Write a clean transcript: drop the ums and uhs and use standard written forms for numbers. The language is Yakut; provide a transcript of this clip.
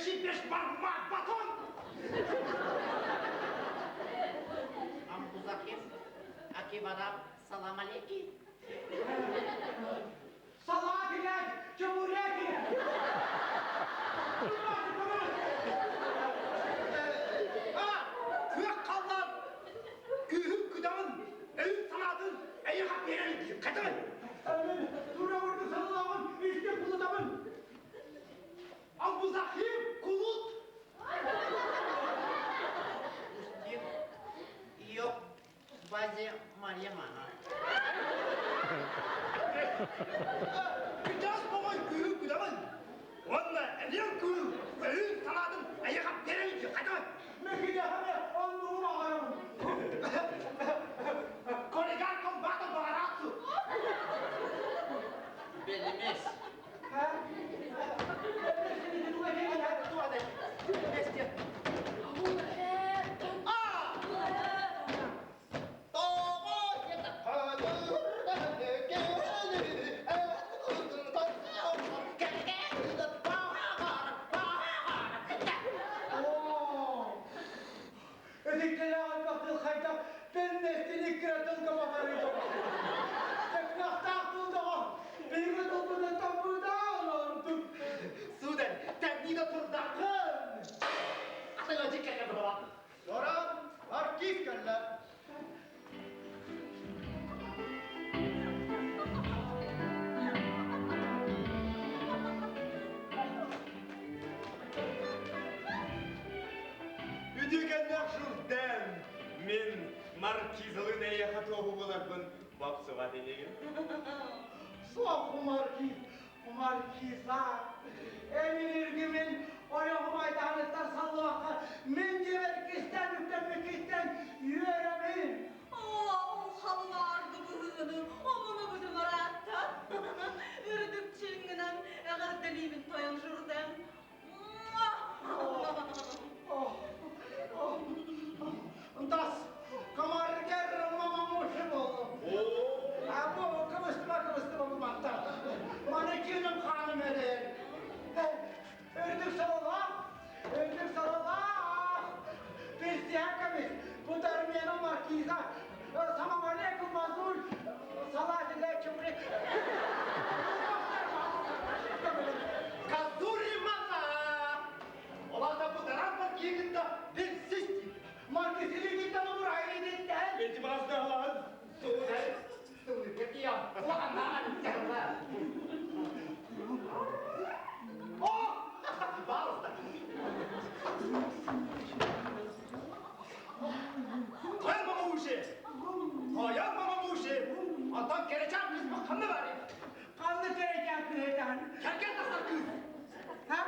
Еши бешбармак батон! Амбузахим, Акибарам, салам алейки. Салаа билээт, чебуреки! Күөх халлаан күүһүн күдэҕин, өйүн санаатын эйиэхэ биэрэн диир. Хатан! Тура урду саллаҕын, исти кулутабын. Абузахим кулут! Устин, Йок, Базе Марья Мама. Күтээс моҕой күүһүн күдэҕин уонна элиэн күүһүн өйүн санаатын эйиэхэ биэрэн диир. Хатан! Мекидэхэ оннугу баҕарабын. Коригар комбата баарацу! Белимес. Өтүктэлээх хайдах пеннестини кыра тылга баҕарыйда. Тэкнахтаах тылдаҕа биһиги тылбытын таппыдаан ордук. Сударь, тэннине турдакын! Атыгачы кэлэ була. Доран, маркиз кэллэ. Үтүөкэннээх Журден, мин маркизалыын эйиэхэ туоһу буоларбын бопсубат инигин. Суох, маркиз, маркиза. Эмин ойоҕум айдааныттан саллыбакка, мин дьиэбэр кистээн үктэммиккиттэн үөрэбин. Оо, халымааргы быһыыны омунубутун ыраатта. Үрдүк чиҥҥинэн эҕэрдэлиибин тойон Журден. Тас комаргер мамамушы болдум. Бу кыбыстыма кыбыстыма бу мантан. Манекеным ханым эрэр. Үрдүк салалаах, үрдүк салалаах. Пиздяками, будармена маркиза, салам алейкум, мазуль, салат чебурек. Казури мана! Оларда bu daralma giyiminde bir sis değil. Маркизилигиттен урайдиттен. Эти баздалан. Сударь, сударь, я планан О! Пожалуйста. Тоян мама уши! Тоян мама уши! Антон керечен кыз bu kanı var. Канны керечен кыһытан. Kerken tasar kız. Ha?